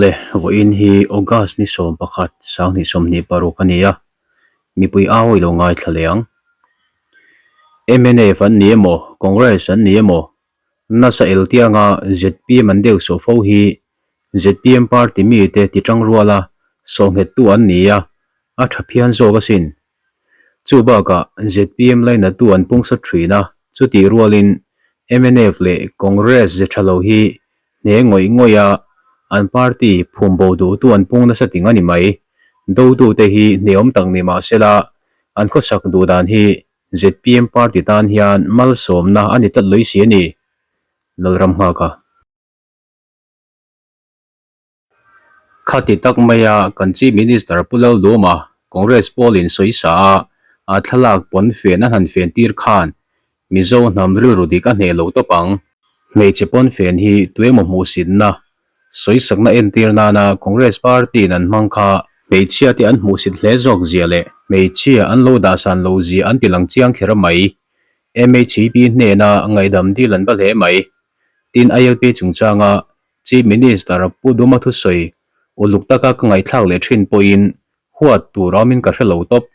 Awle, vawiin hi August ni 11, 2026 a ni a, mipui au i lo ngaithla leh ang. Mnf an ni emaw, Congress an ni emaw, nasa eltianga zpm an deuh sawh fo hi zpm party mite ti tang ruala sawhnghettu an ni a, a tha phian zawk asin. Chu bakah zpm lainatu an pung sawt thin a, chutih rualin mnf leh Congress ze tha lo hi hne ngawih ngawih a, an party phum bo duhtu an pung nasa ting a ni mai. Dotute hi hneawm tak ni mah sela, an khawsak duh dan hi zpm party tan hian malsawmna a ni tlat lawih si a ni, Lalramnghaka. Khati tak maia kan Chief Minister Pu Lalduma Congress pawlin sawisa a a thlalak pawn fen an han fen tir khan Mizo hnam rilru dik a hneh lo tawp ang. Hmeichhe pawn fen hi tuemaw hmuhsitna, sawisakna entir nana Congress party-in an hmang kha hmeichhia te an hmuhsit hle zawk zia leh hmeichhia an lo dahsan lo zia an ti lang chiang kher mai. MHP hnena ngaihdam dil an va hle mai. Tin ILP chungchanga Chief Minister Pu Duma thusawi uluk taka ka ngaihthlak leh thin pawhin huat tur awmin ka hre lo tawp.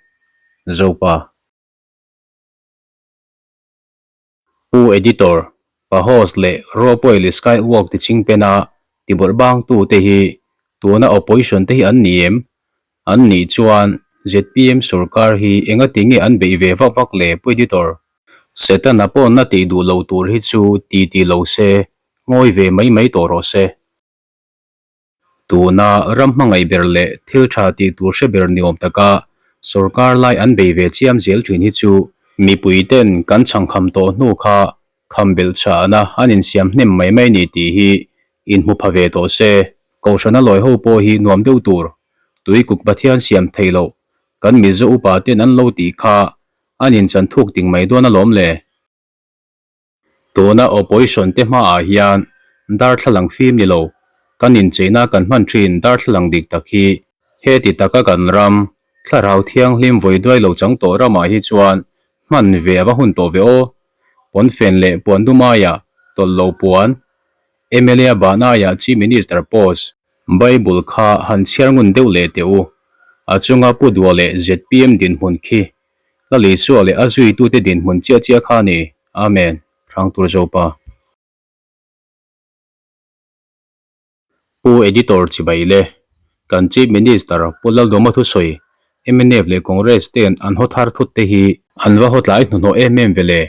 Zopa. Pu Editor, Pa Host leh Ropeway leh Skywalk ti chingpena tibawlh bangtu te hi tuna opposition te hi an ni em? An nih chuan zpm sorkar hi engati nge an beih ve vak vak le Pu Editor? Setana pawn a tih duh lo tur hi chu ti ti lo se Ngawi ve mai mai tawh rawh se. Tuna ram hmangaih ber leh thil tha tih tur hre ber ni awm taka sorkar lai an bei ve chiam zel thin hi chu mipui ten kan chhangkham tawh hnu kha kham belh chhahna an insiam hnem mai mai ni tih hi inhmu pha ve tawh se. Kohhrana lawi ho pawh hi nuam deuh tur Tuikuk Pathian siam thei loh kan Mizo upa ten an lo tih kha an inchan thuk ting mai dawn alawm le. Tuna opposition te hmaah hian darthlalang fim ni lo, kan incheina kan hman thin darthlalang dik tak hi heti taka kan ram, thlarau thianghlim vawi duai lo chang tawh ramah hi chuan hman ve a va hun tawh ve aw. Pawnfen leh puan dumaia tawlh lo puan, mla bahnaia Chief Minister post, Bible kha han chhiar ngun deuh leh teh u, a chunga Pu Dua leh zpm dinhmun khi Lal Isua leh a zuitute dinhmun chiah chiah kha a ni. Amen. Hrangtur Zopa. Pu Editor Chibai le, kan Chief Minister Pu Laldawma thusawi mnf leh Congress ten an haw thar thut te hi an va haw tlai hnuhnawh em em ve le.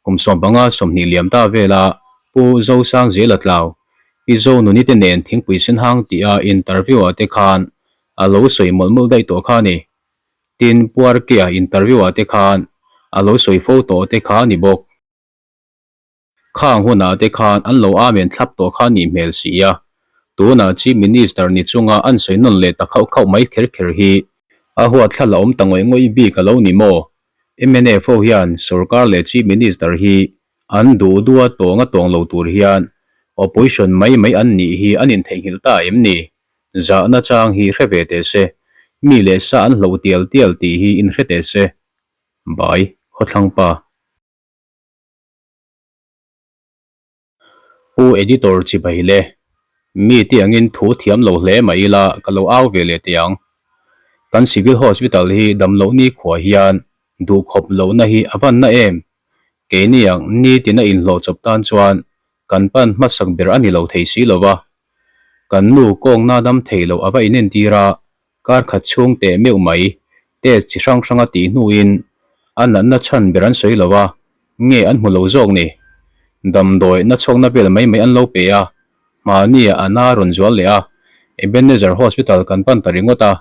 Kum 15 20 liam ta vela Pu Zosangzela Tlau, Pi Zonuni te nen thingpui senhang tih a interview ah te khan a lo sawi mawlh mawlh daih tawh kha a ni. Tin, Puarkea interview ah te khan a lo sawi fo tawh te kha a ni bawk. Khang hunah te khan an lo amen thlap tawh kha a nih hmel si a, tunah Chief Minister ni chunga an sawi nawn leh ta khauh khauh mai kher kher hi a huatthla la awm ta ngawih ngawih bik a lo ni maw? Mnf ho hian sorkar leh Chief Minister hi an duh duh a tawng a tawng lo tur hian opposition mai mai an nih hi an intheihnghilh ta em ni? Zahna chang hi hre ve teh se, mi leh sa an hloh tial tial tih hi in hre teh se. Bai, Khawthlang pa. Pu Editor chibai le, mi te angin thu thiam lo hle mah ila ka lo au ve leh teh ang. Kan Civil Hospital hi damloh nikhua hian duhkhawp lohna hi a van na em? Keini ang nitin a inhlawh chawp tan chuan Kan pan hmasak ber a ni lo thei si lo va, kan nu kawngna dam thei loh a va inentir a, kar khat chhung teh meuh mai, test chi hrang hrang a tih hnuin a natna chhan ber an sawi lo a, nge an hmu lo zawk ni? Damdawi nachhawkna vel mai mai an lo pe a, hmahnia a na rawn zual leh a, Ebenezer Hospital kan pan ta ringawt a,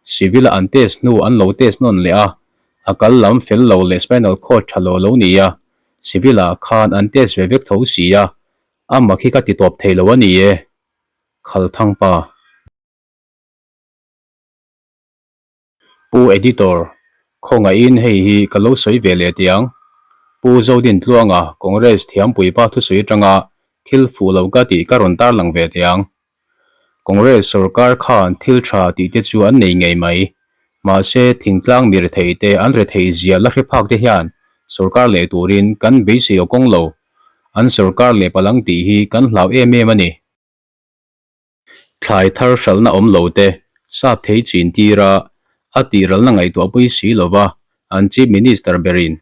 Civil-a an test hnu an lo test nawn leh a, a kal lam fel lo leh spinal cord tha lo lo ni a, Civil-ah khan an test ve vek tho si a, a mak hi ka ti tawp thei lo a ni e, Khalthang pa. Pu Editor, khawngaihin hei hi ka lo sawi ve leh teh ang. Pu Zodin Tluanga, Congress thiampui pa thusawi atanga thil fuh lo ka tih ka rawn tarlang ve teh ang. Congress sorkar khan thil tha tih te chu an nei ngei mai. Mahse, thingtlang mi rethei te an rethei zia la hre phak te hian sorkar leh turin kan beisei aw kawng lo. An sorkar leh palang tih hi kan hlau em em a ni. Thlai thar hralhna awm lo te, sap thei chin tira a tihralna ngaihtuahpui si lova an Chief Minister berin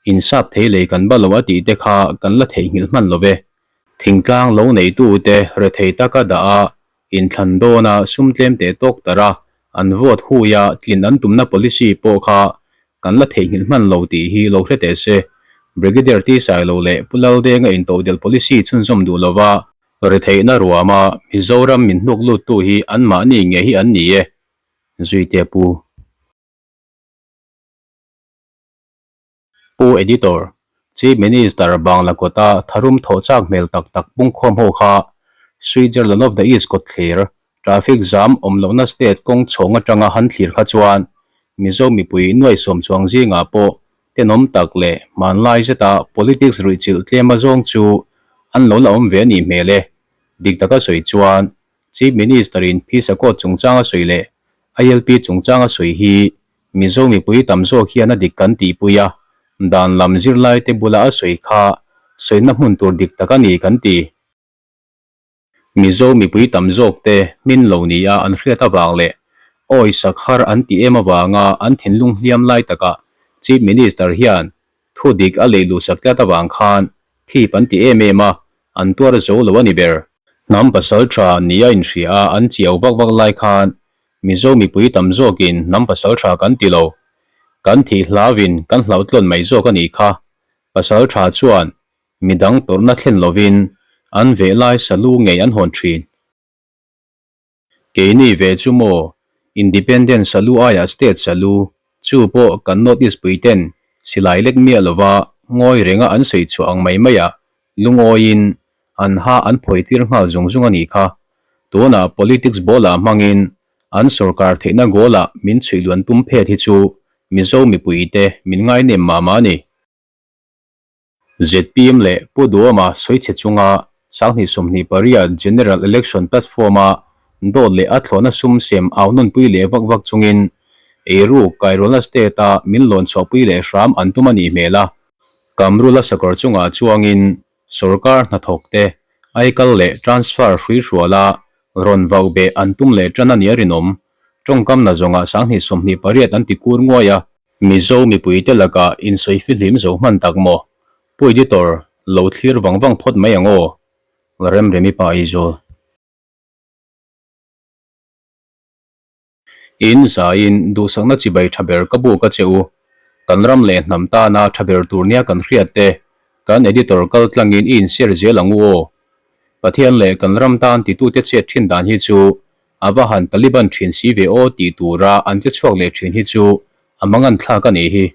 in sap thei lei kan ba lo a tih te kha kan la theihnghilh hman lo ve. Thingtlang lo neitute rethei taka dah a, inthlan dawna sum tlem teh tawk tara an vote huia tlin an tumna policy pawh kha kan la theihnghilh hman lo tih hi lo hre teh se. Brigadier T Sailo leh Pu Laldenga intodelh policy chhunzawm duh lova Retheihna ruama Mizoram min hnuk luttu hi anmahni nge hi an ni e, Zuite Pu. Pu Editor, Chief Minister Bangla kawta tharum thawh chak hmel tak tak pungkhawm ho kha Switzerland of the East kawt thlir, traffic jam awm lohna state kawng chhawng atanga han thlir kha chuan Mizo mipui nuai sawm chuang zingah pawh tenawm tak leh hmanlai zeta politics ruihchilh tlem azawng chu an lo la awm ve a nih hmel e. Dik taka sawi chuan Chief Minister in Phisa Court chungchanga sawi leh ILP chungchanga sawi hi Mizo mipui tam zawk hian a dik kan tihpui a, dan lam zirlaite bula a sawi kha sawina hmun tur dik tak a ni kan ti. Mizo mipui tam zawkte hmin lo nia an hriat avang leh awi sak har an ti em avanga an thinlung hliam lai takah Chief Minister hian thu dik a lei luhsak tlat avang khan thip an ti em em a, an tuar zo lo a ni ber. Hnam pasal tha nia inhria a an chiau vak vak lai khan Mizo mipui tam zawkin hnam pasal tha kan ti lo. Kan thih hlauin kan hlauhtlawn mai zawk a nih kha. Pasal tha chuan midang tawrhna thlen lovin an veh lai salu ngei an hawn thin. Keini ve chu maw Independent salu aiah State salu, chu pawh kan North East puiten silai lek miah lova ngawi renga an sawi chhuah ang mai maiah lungawiin an ha an phawi tir nghal zung zung a nih kha. Tunah politics ball-ah hmangin an sorkar theihna goal-ah min chhuih luan tum phet hi chu Mizo mipuite min ngainem mah mah a ni. Zpm leh Pu Duhoma sawichhe chunga 2028 General Election platform-a dawt leh a thlawhna sum sem au nawnpui leh vak vak chungin eiruk kairualna state-a min lawn chhuahpui leh hram an tum a nih hmel a. Kamrula sakawr chungah chuangin sorkar hnathawkte aikal leh transfer hruihruala rawn vauh beh an tum leh tan a nia rinawm. Tawngkam na zawngah 2028 an ti kur nguai a. Mizo mipuite lakah insawi fihlim zo hman tak maw? Pu Editor, lo thlir vang vang phawt mai ang aw. Remremi pa Aizawl. In zaiin duhsakna chibai tha ber ka buk a che u. Kan ram leh hnam tana tha ber tur nia kan hriat te, kan editor kal tlangin i inshare zel ang u aw. Pathian leh kan ram tan titute chet thin dan hi chu A va han Taliban thin si ve aw tih tura an che chhuak leh thin hi chu a mangan thlak a nih hi.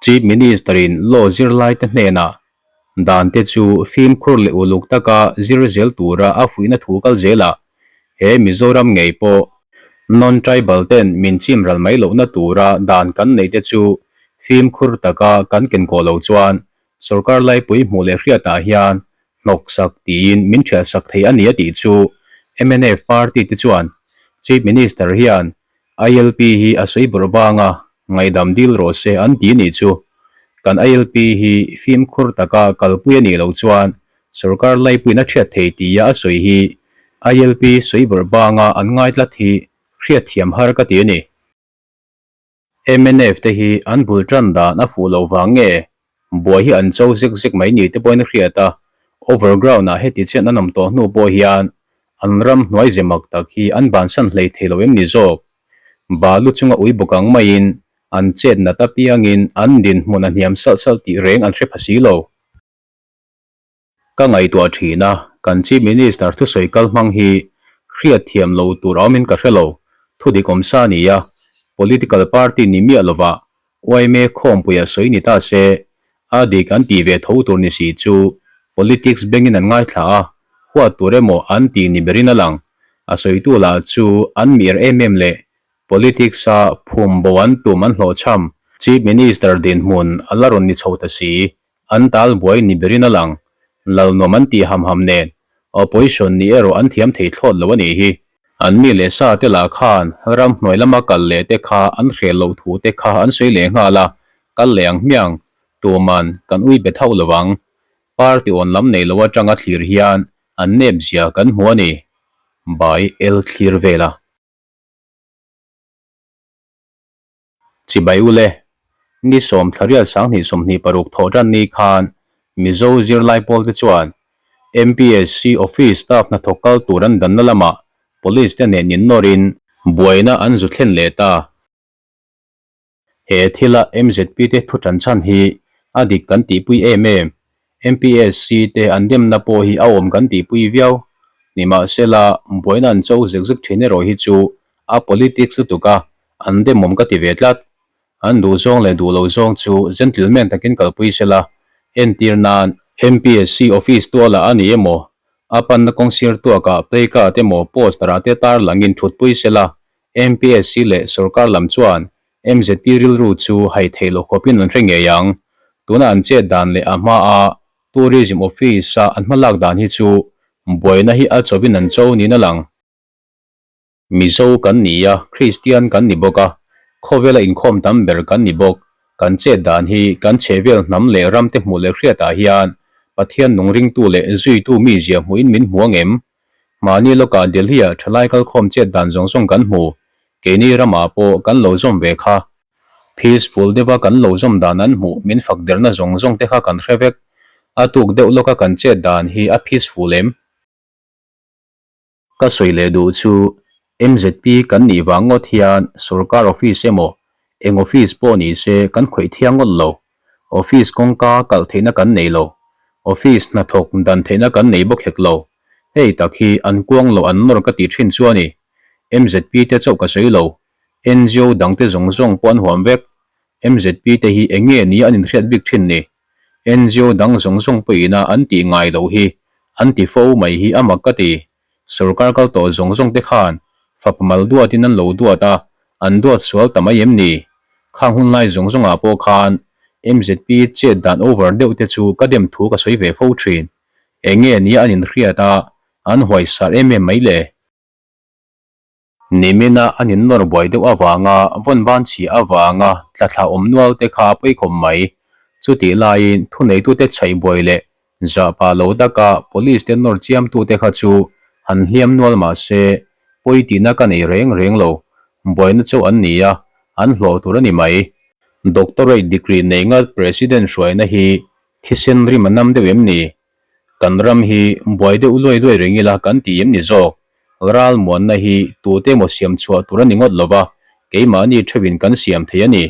Chief Minister in law zirlaite hnenah dan te chu fimkhur leh uluk taka zir zel tura a fuihna thu kal zelah he Mizoram ngei pawh non-tribal ten min chim ral mai lohna tura dan kan neih te chu fimkhur taka kan kenkawh lo chuan Sorkar laipui hmuh leh hriatah hian hnawksak tiin min ṭhiahsak thei a ni a tih chu mnf party te chuan Chief Minister hian ILP hi a sawi bawrh bang a, ngaihdam dil rawh se an ti nih chu. Kan ILP hi fimkhur taka kalpui a nih loh chuan sorkar laipuiin a ṭhiat thei tia a sawi hi ILP sawi bawrh banga an ngai tlat hi hriatthiam har ka ti a ni. Mnf te hi an bul tan dan a fuh loh vang nge buai hi an cho zek zek mai ni te pawhin a hriat a, overground ah heti chian an awm tawh hnu pawh hian an ram hnuai ze mak tak hi an bansan hlei thei lo em ni zawk? Balu chunga ui bawk ang maiin an chet nat apiangin an dinhmun a hniam salh salh tih reng an hre pha si lo. Ka ngaihtuah thin a, kan Chief Minister thusawi kal hmang hi hriat thiam lo tur a awmin ka hre lo. Thu dik awm sa a ni a, political party ni miah lovah yma khawmpuia sawi ni ta se, a dik an tih ve tho tur ni si chu politics bengin an ngaithla a, huat tur emaw an tih ni berin a lang. A sawitu lah chu an mir em em leh politics-a phum bo an tum an hlawhchham. Chief Minister dinhmun a la rawn ni chho ta si. An tal buai ni berin a lang. Lalnuam an tih ham ham nen, opposition nih erawh an thiam thei thlawt lo a nih hi. An mi leh sa te lah khan ram hnuai lama kal leh te kha an hrel loh thu te kha an sawi leh nghal a, kal leh ang hmiang, tuman kan ui be thauh lo ang. Party awn lam nei lo atanga thlir hian an nep zia kan hmu a ni. By L thlir vel a. Chibai ule, ni sawmthlariat 2026 thawh tan ni khan Mizo zirlai pawl te chuan MPSC office staff hnathawk kal tur an danna lamah police te nen innawrin buaina an zu thlen leh ta. He thila MZP te thu tan chhan hi a dik kan tihpui em em. MPSC te an demna pawh hi a awm kan tihpui viau. Nimahsela, buaina an cho zek zek thin erawh hi chu a politics lutuk a, an demawm ka ti ve tlat. An duh zawng leh duh lo zawng chu gentleman takin kalpui sela, entir nan MPSC office tualah a ni emaw, a panna kawng sir tuakah placard emaw poster ah te tar langin thutpui sela, MPSC leh sorkar lam chuan MZP rilru chu hai theih loh khawpin an hre ngei ang. Tuna an chet dan leh a hmaa Tourism Office-a an hmalak dan hi chu buaina hi a chawin an cho niin a lang. Mizo kan ni a, Kristian kan ni bawk a, khawvela inkhawm tam ber kan ni bawk. Kan chet dan hi kan chhehvel hnam leh ramte hmuh leh hriatah hian Pathian nung ringtu leh zuitu mizia hmuhin min hmu ang em? Mahni lawkah Delhi-ah thalai kalkhawm chet dan zawng zawng kan hmu. Keini ramah pawh kan lo zawm ve kha. Peaceful deuha kan lo zawm dan an hmuh min fak derna zawng zawng te kha kan hre vek. A tuk deuh lawka kan chet dan hi a peaceful em? Ka sawi leh duh chu MZP kan nih vang ngawt hian sorkar office emaw eng office pawh ni se kan khawih thiang ngawt lo. Office kawngka kalh theihna kan nei lo. Office hnathawk dan theihna kan nei bawk hek lo. Hei tak hi an kuang loh an nawr ka tih thin chu a ni. MZP te chauh ka sawi lo. NGO dangte zawng zawng pawh an huam vek. MZP te hi eng nge ni an inhriat bik thin ni? NGO dang zawng zawng pawhin a an tih ngai loh hi an ti fo mai hi a mak ka ti. Sorkar kal tawh zawng zawng te khan fapa mal duatin an lo duat a, an duat sual ta mai em ni? Khang hun lai zawng zawngah pawh khan MZP chet dan over deuh te chu ka dem thu ka sawi ve fo thin. Eng nge nia an inhriat a, an huaisar em em mai le? Nimina an innawr buai deuh avanga vawn ban chhia avanga tla thla awm nual te kha a pawi khawp mai. Chutih laiin thuneitute chhaih buai leh zah pah lo taka police te nawr chiamtute kha chu han hliam nual mah se pawi tihna ka nei reng reng lo. Buaina chauh an ni a, an hlawh tur a ni mai. Doctorate degree nei ngat President hruaina hi thisen rim a nam deuh em ni? Kan ram hi buai deuh luai luai reng ila kan ti em ni zawk? Ral muanna hi tute emaw siam chhuah tur a ni ngawt lova, keimahni theuhin kan siam thei a ni.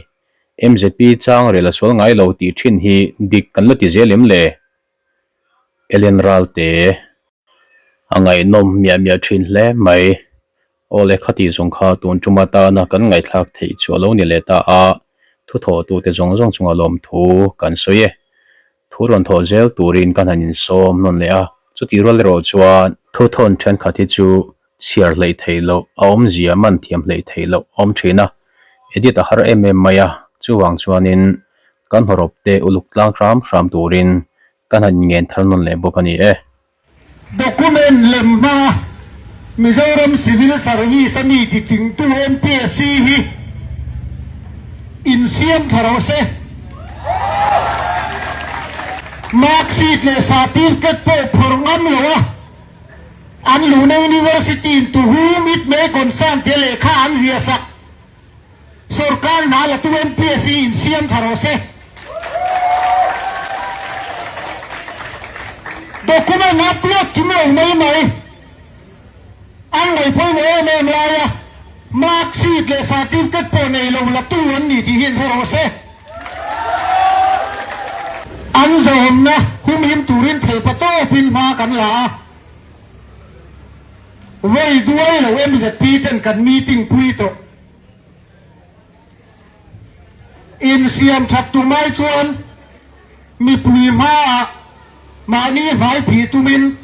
MZP chang rel a sual ngai lo tih thin hi dik kan la ti zel em le? Ellen Ralte. A ngaihnawm miah miah thin hle mai. Aw le khati zawng kha tun tum atana kan ngaihthlak theih chu a lo ni leh ta a, thu thawhtute zawng zawng chunga lawmthu kan sawi e. Thu rawn thawh zel turin kan han insawm nawn leh a, chutih rual erawh chuan thu thawn thenkhat hi chu chhiar hleih theih loh a awmzia man thiam hleih theih loh a awm thin a, edit a har em em mai a, chuvang chuanin kan hawrawp te uluk tlang hram hram turin kan han inngen thar nawn leh bawk a ni e. Document lem hmanga Mizoram Civil Service a mi titingtu MPSC hi insiam tha rawh se. Mark sheet leh certificate pawh phawrh ngam lo a, an luhna University in to whom it may concern tia lehkha an ziahsak. Sorkar hna la tu MPSC in siam tha rawh se. Document upload kim lo mai mai. An ngaih pawimawh em em lai a, mark sheet leh certificate pawh nei lo la tu an ni tih hi in hre rawh se. An zahawmna humhim turin theihpatawpin hma kan la a. Vawi duai lo MZP ten kan meeting pui tawh. Insiam that tum ai chuan mipui hmaah mahni hmai phih tumin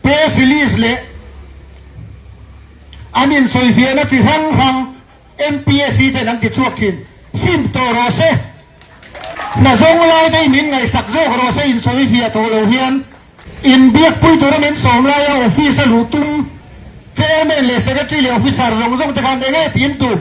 press release leh an insawifiahna chi hrang hrang MPSC ten an ti chhuak thin. Sim tawh rawh se. Hna zawng lai te min ngaihsak zawk rawh se insawifiah tawh lo hian. Inbiakpui tura min sawm laia office a luh tum Chairman leh Secretary leh Officer zawng zawng te khan eng nge tiin tum?